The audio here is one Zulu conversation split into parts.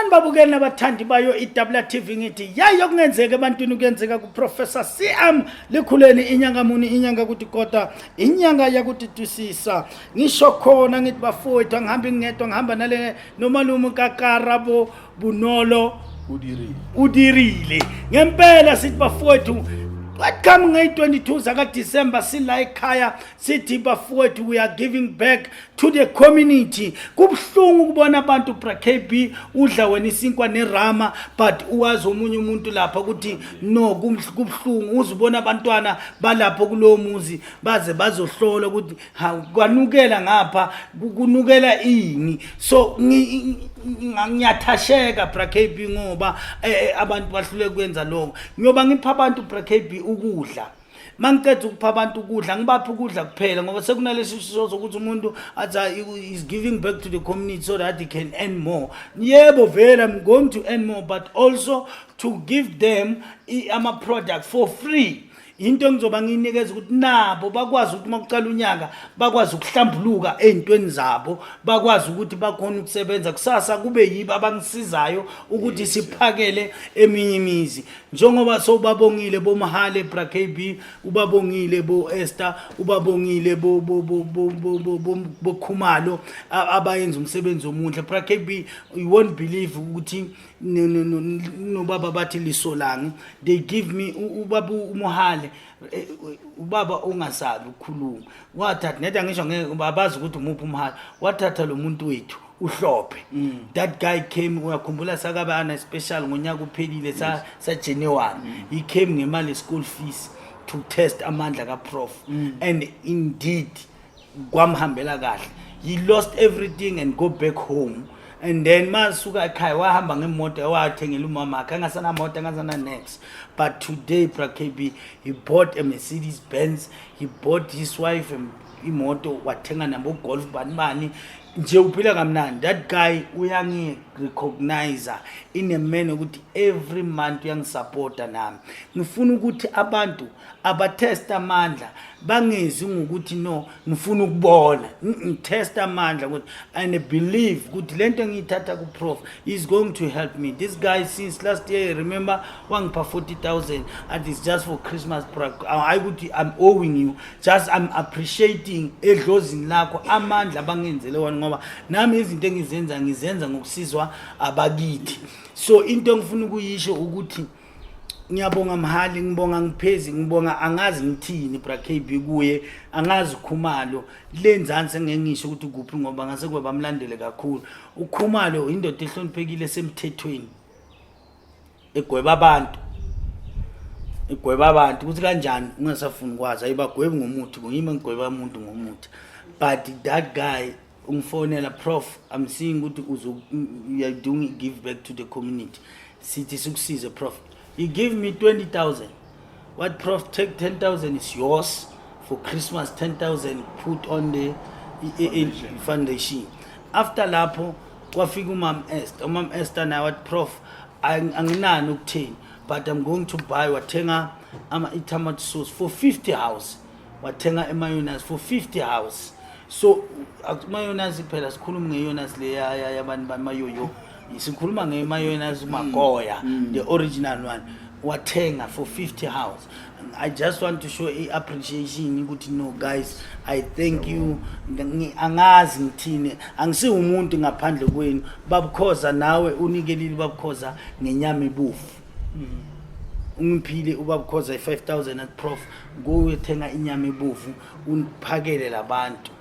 Sanibonani babukeli nabathandi bayo iWTV. Ngithi yayo kungenzeka ebantwini, kuyenzeka kuProfessor CM Likhuleni, inyanga muni, inyanga kuthi kodwa inyanga yakutitwisisa. Ngisho khona ngithi bafowethu, angihambi ngedwa, ngihamba nale nomalume kaKarabo Bunolo. Udirile. Udirile ngempela. Sithi bafowethu, welcome ngeyi-22 zakaDisemba, sila ekhaya. Sithi bafowethu, we are giving back to the community. Kubuhlungu ukubona abantu, bra KB, udla wena isinkwa nerama, but uwazi omunye umuntu lapha ukuthi no, kubuhlungu uzubona abantwana balapho kulowo muzi baze bazohlola ukuthi ha kwanukela ngapha, kunukela ini. So ngiyathasheka, bra KB, ngoba abantu bahluleka ukwenza lokho. Ngiyoba ngipha abantu, bra KB, ukudla. Mangiceda ukupha abantu ukudla, ngibapha ukudla kuphela, ngoba sekunalesi siso sokuthi umuntu athi, "Ah, is giving back to the community so that he can earn more." Yebo vele, I'm going to earn more, but also to give them ama-product for free. Into engizoba ngiyinikeza ukuthi nabo bakwazi ukuthi uma kucala unyaka bakwazi ukuhlambuluka ey'ntweni zabo, bakwazi ukuthi bakhona ukusebenza kusasa, kube yibo abangisizayo ukuthi siphakele eminye imizi, njengoba sowubabongile boMahale, bra KB, ubabongile bo-Esther, ubabongile boKhumalo abayenza umsebenzi omuhle. Bra KB, you won't believe ukuthi nobaba bathi lisolangi, they give me ubaba uMohale, ubaba ongasabi ukukhuluma, wathatha neda ngisho ngeke babazi ukuthi umuphi uMohale, wathatha lo muntu wethu uhlophe. That guy came, uyakhumbula sakabe ana special ngonyaka uphelile sa January, he came ngemali school fees to test amandla ka prof, and indeed kwamhambela kahle. He lost everything and go back home, and then masuka ekhaya wahamba ngemoto, wathengela umama wakhe, angasanamoto, angasana next. But today, bra KB, he bought a Mercedes Benz, he bought his wife imoto, wathenga nabo Golf, bani bani nje, uphila kamnandi. That guy uyangi-recognize in a manner ukuthi every month uyangisupporta. Nami ngifuna ukuthi abantu abatest amandla bangezi ngokuthi no, ngifuna ukubona. Ngitest amandla ukuthi and believe ukuthi lento engiyithatha ku-prof is going to help me. This guy, since last year, remember wangipha 40,000 and it's just for Christmas. Hayi ukuthi I'm owing you, just I'm appreciating edlozini lakho amandla abangenzele wona, ngoba nami izinto engizenza ngizenza ngokusizwa abakithi. So into engifuna ukuyisho ukuthi ngiyabonga Mhali, ngibonga ngiphezi, ngibonga angazi ngithini, bra KB, kuye angazi. Khumalo lenzansi engeke ngisho ukuthi kuphi, ngoba ngase kube bamlandele kakhulu. UKhumalo indoda ehloniphekile semthethweni, egweba abantu, igweba abantu ukuthi kanjani ungasafuni kwazi, ayibagwebi ngomuthi, ngiyimi ngigweba umuntu ngomuthi. But that guy ungifonela, "Prof, I'm seeing ukuthi uzo you are doing give back to the community, sithi sikusize, prof." He give me 20,000. "What, prof? Take 10,000, is yours for Christmas. 10,000 put on the foundation." After lapho kwafika umam Esther. Umam Esther naye wathi, "Prof, anginani ukutheni, but I'm going to buy." Wathenga ama i-tomato sauce for 50 house, wathenga i-mayonnaise for 50 house. So mayonnaise phela, sikhuluma nge-mayonnaise le yabantu bamayoyo, sikhuluma nge-mayonnaise magoya, the original one. Wathenga for 50 house. I just want to show i-appreciation ukuthi no guys, I thank you. Angazi ngithini, angisiwumuntu ngaphandle kwenu. Babukhoza nawe unikelile, babukhoza ngenyama ebovu, ungiphile ubabukhoza i-5000, athi, "Prof, kuyothenga inyama ebovu uniphakele labantu."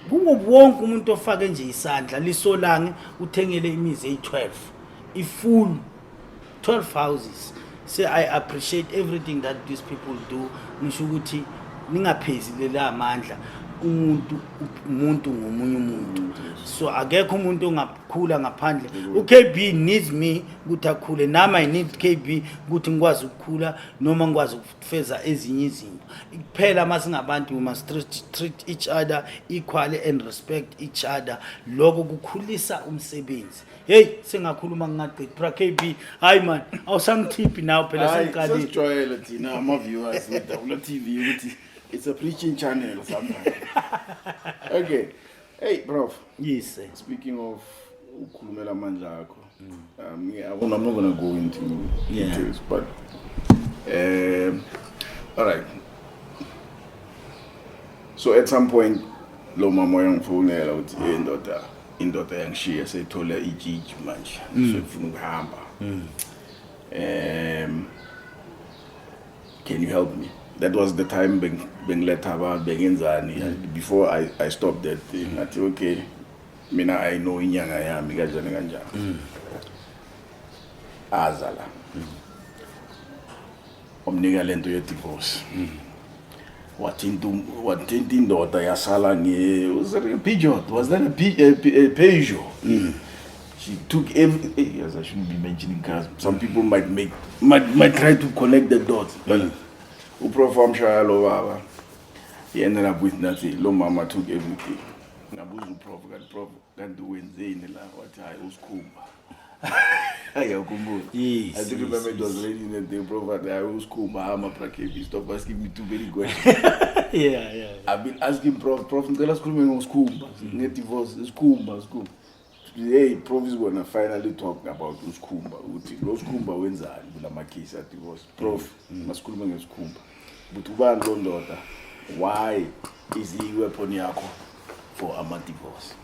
Kuwo wonke umuntu ofake nje isandla, lisolange uthengele imizi eyi-12, i-full 12 houses. Say I appreciate everything that these people do. Ngisho ukuthi ningaphezi lela amandla, umuntu umuntu ngomunye umuntu, so akekho umuntu ongakhula ngaphandle. uKB needs me ukuthi akhule, nami I need KB ukuthi ngikwazi ukukhula noma ngikwazi ukufeza ezinye izinto. Kuphela masingabantu, we must treat each other equally and respect each other. Lokho kukhulisa umsebenzi. Hey, sengakhuluma ngingaqedi, bra KB. Hayi man, awusangithiphi nawe phela. Hayi, Sengiqalile. Sesijwayele thina ama-viewers we-WTV ukuthi it's a preaching channel sometimes. Okay, hey prof. Yes, sir. Speaking of Ukhulumela amandla akho. Yeah, I'm not gonna go into details, but all right. So at some point lo mama uyangifonela ukuthi, "Hey ndoda, indoda yangishiya, seyithola itshitshi manje, sefuna ukuhamba. Can you help me?" That was the time bengiletha abantu, bengenzani before I stopped that thing. Ngathi, "Okay, mina I know inyanga yami kanjani kanjani." Aza la, omnika lento ye-divorce, wathinta indoda, yasala nge, was that a Peugeot? Was that a Peugeot? She took every yes, I shouldn't be mentioning cars. Some people might try to connect the dots, but uprof wamshaya lo baba. He ended up with nothing. Lo mama took everything. Ngabuza uprof, kanti prof, kanti wenzeni la? Wathi, "Hayi, usikhumba." Ayakhumbula? Yes. I think, remember, it was raining that day. Prof wathi, "Hayi, usikhumba." Ama bracket, stop asking me too many questions. I've been asking prof, "Prof, ngicela sikhulume ngosikhumba, nge-divorce, isikhumba, isikhumba." Hey, prof is gonna finally talk about usikhumba, ukuthi lo sikhumba wenzani kulama case a divorce. Prof, masikhulume ngesikhumba. Ukuthi ubani lo ndoda? Why is he weapon yakho for ama divorce?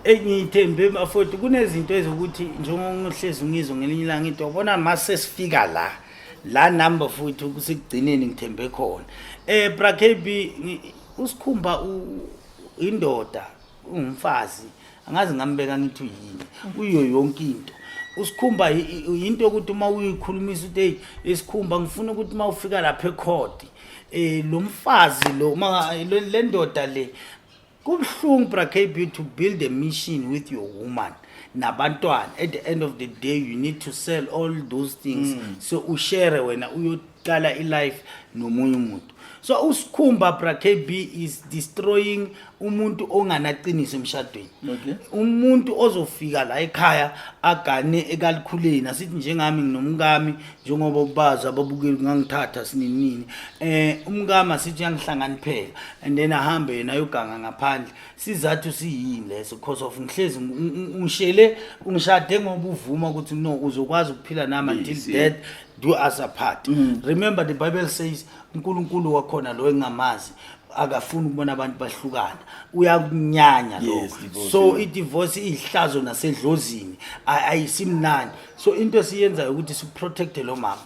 Engiyithembe bafowethu, kunezinto ezokuthi njengoba ngihlezi ngizwe ngelinye ilanga into yabona mase sifika la la number futhi kusekugcineni ngithembe khona. Bra KB, usikhumba indoda, ungumfazi, angazi ngambeka ngithi uyini, uyiyo yonke into. Usikhumba into yokuthi uma uyikhulumisa ukuthi, "Hey isikhumba, ngifuna ukuthi uma ufika lapha ecourt, lo mfazi lo le ndoda le." Kubuhlungu, bra KB, to build a mission with your woman nabantwana. At the end of the day you need to sell all those things, so ushare wena uyoqala ilife nomunye umuntu. So usikhumba, bra KB, is destroying umuntu onganaqiniso emshadweni. Umuntu ozofika la ekhaya agane ekalikhuleni, asithi njengami nginomkami, njengoba ubazi ababukeli ngangithatha sininini, umkami asithi uyangihlakaniphela and then ahambe yena ayoganga ngaphandle. Sizathu siyini leso? Because of ngihlezi ungishele, ungishade ngoba uvuma ukuthi no, uzokwazi ukuphila nami until death do us apart. Remember, the Bible says uNkulunkulu wakhona lo engamazi akafuni ukubona abantu bahlukana, uyakunyanya lokho. Yes, divorce, So i-divorce iyihlazo nasedlozini, ayisimnandi. So into esiyenzayo ukuthi siprotecte lo mama.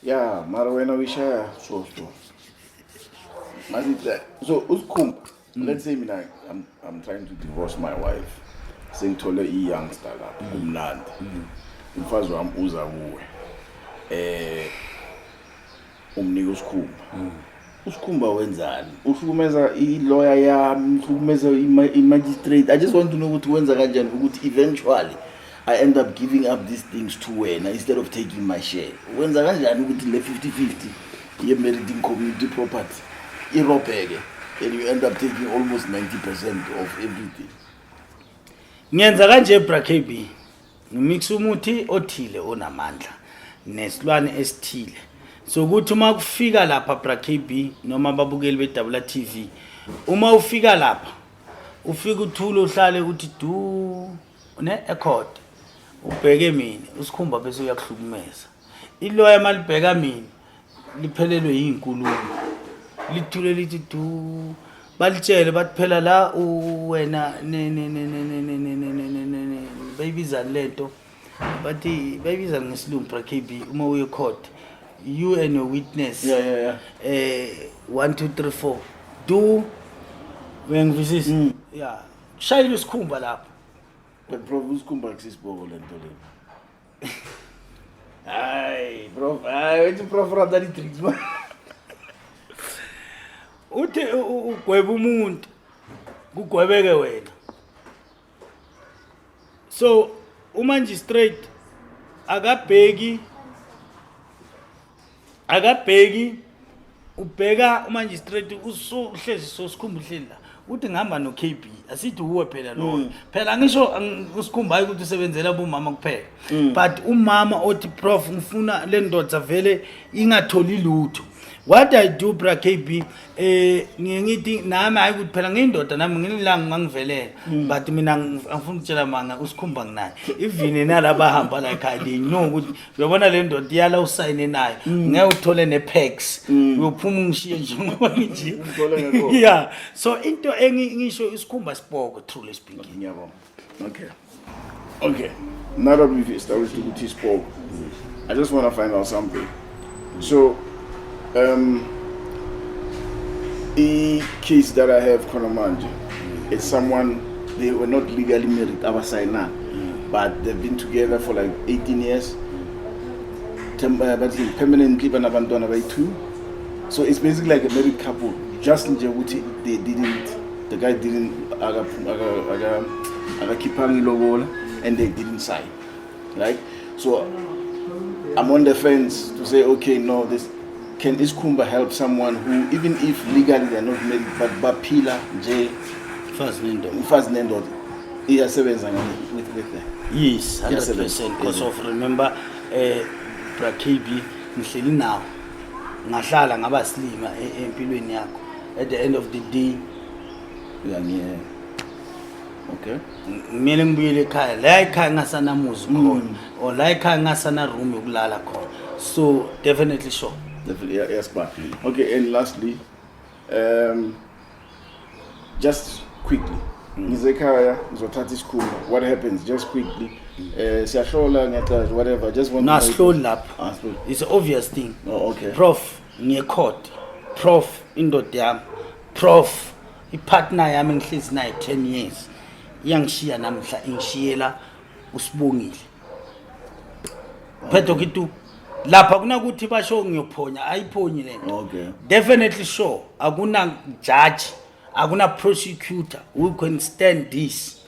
Yeah, mara wena uyishaya so so. Masithi so usikhumba, let's say mina I'm trying to divorce my wife. Sengithole i-youngster lapho kumnandi. Umfazi wami uza kuwe. Umnika usikhumba. Usikhumba wenzani? Uhlukumeza i-lawyer yami, uhlukumeza i-magistrate. I just want to know ukuthi wenza kanjani ukuthi eventually I end up giving up these things to wena instead of taking my share. Wenza kanjani ukuthi le 50-50 ye-married community property irobheke and you end up taking almost 90% of everything? Ngiyenza kanje, bra KB, ngimix umuthi othile onamandla nesilwane esithile, so kuthi uma kufika lapha, bra KB, noma ababukeli be-WTV, uma ufika lapha ufika uthule, uhlale uthi du ne ecourt, ubheke mina, usikhumba bese uyakuhlukumeza. Iloya malibheka mina liphelelwe yinkulumo, lithule lithi du, balitshele bathi phela la wena ne ne ne ne ne ne ne ne ne ne ne ne bayibizani lento, bathi bayibizani ngesilungu, bra KB, uma uye court, you and your witness? Yeah. 1 2 3 4 do, uyangivisisa? Yeah, shayela isikhumba lapho. But bro, usikhumba akusisiboko lento le. Hayi, bro, hayi, wethu prof rata di-tricks man. Uthi ugweba umuntu, kugwebeke wena. So umagistrate akabheki, ubheka umagistrate uhlezi, so sikhumba uhleli la, uthi ngihamba no-KB, asithi uwe phela loyo. Phela ngisho usikhumba, hayi ukuthi usebenzela bomama kuphela, but umama othi, "Prof, ngifuna le ndoda vele ingatholi lutho." What I do, bra KB, ngiye ngithi nami, hayi ukuthi phela ngiyindoda nami, nginilanga ngangivelela, but mina angifuni ukutshela manga, usikhumba nginaye, even nalaba hamba la ekhaya, they know ukuthi uyabona le ndoda iyala usayine nayo, ngeke uthole ne-packs, uyophuma ungishiye njengoba nginje. Ungithole ngekho. Yeah, so into engisho, isikhumba sipoko, truly speaking. Ngiyabonga. Okay. Now that we've established ukuthi spoke, I just want to find out something. So, a case that I have khona manje, it's someone, they were not legally married, abasayina, but they've been together for like 18 years. But permanently banabantwana bayi-two. So it's basically like a married couple. Just nje ukuthi they didn't, the guy didn't akakhiphanga ilobola and they didn't sign. Right? So I'm on the fence to say, okay, no, this can Iskhumba help someone who, even if legally they're not married, but baphila nje mfazi nendoda? Umfazi nendoda, iyasebenza with them? Yes, 100%, Iyasebenza. because of, remember, bra KB, ngihleli nawe, ngahlala ngaba silima empilweni yakho, at the end of the day Uyangiye. Okay. Kumele ngibuyele ekhaya, la ekhaya ngasanamuzi khona or la ekhaya ngasana room yokulala khona, so definitely sure. Definitely, yeah, yes, but okay. And lastly, just quickly, ngizekhaya ngizothatha isikhumba. What happens? Just quickly, siyahlola, ngiyacasha, whatever. Just want No, to know. asihloli lapho. Ah, sihloli. It's an obvious thing. Oh, okay. Prof, ngiye-court, prof, indoda yami, prof, ipartner yami engihlezi nayo 10 years iyangishiya namhla, ingishiyela usibongile phetho kitu lapha, kunakuthi basho ngiyophonya, ayiphonyi lento. Definitely sure, akuna judge, akuna prosecutor who can stand this.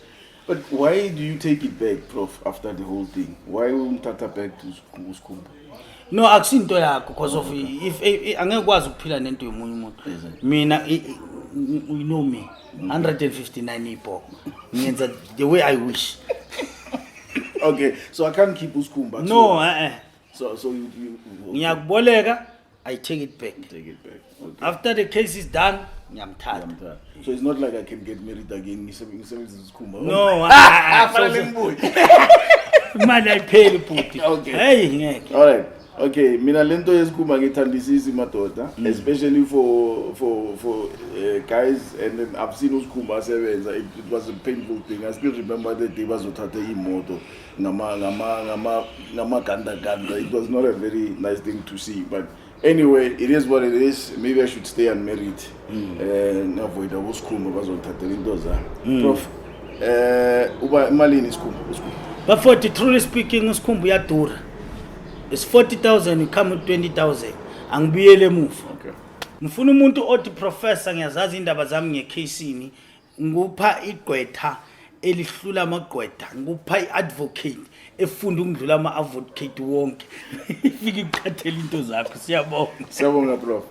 But why do you take it back, Prof? After the whole thing, why umthatha back to usikhumba? No, akusinto yakho, because of if angeke ukwazi ukuphila nento yomunye umuntu. Mina you know me, 159 ipoko, ngiyenza the way I wish. Okay, so I can't keep usikhumba. No. So you okay. Ngiyakuboleka, I take it back. Take it back. Okay. After the case is done, ngiyamthatha. Ngiyamthatha. So it's not like I can get married again. Ngisebenzise isikhumba. No. Ah, fanele ngibuye. Imali ayipheli, bhuti. Okay. Hey, ngeke. All right. Okay, mina lento yesikhumba ngithandisisi, madoda, especially for guys, and then I've seen usikhumba asebenza. It was a painful thing. I still remember the day bazothatha imoto ngama ganda ganda. It was not a very nice thing to see, but anyway, it is what it is. Maybe I should stay unmarried. Avoid abosikhumba bazothathela into zami. Prof, uba imalini isikhumba? Isikhumba. Bafoti, truly speaking, isikhumba uyadura. It's 40,000, you come with 20,000. Angibuyele emuva. Ngifuna umuntu othi, "Professor, ngiyazazi indaba zami ngekheyisini." Ngupha igqwetha elihlula amagqwetha, ngupha i-advocate efunda ukudlula ama-advocate wonke, ifike ikuthathele into zakho. Siyabonga. Siyabonga, Prof.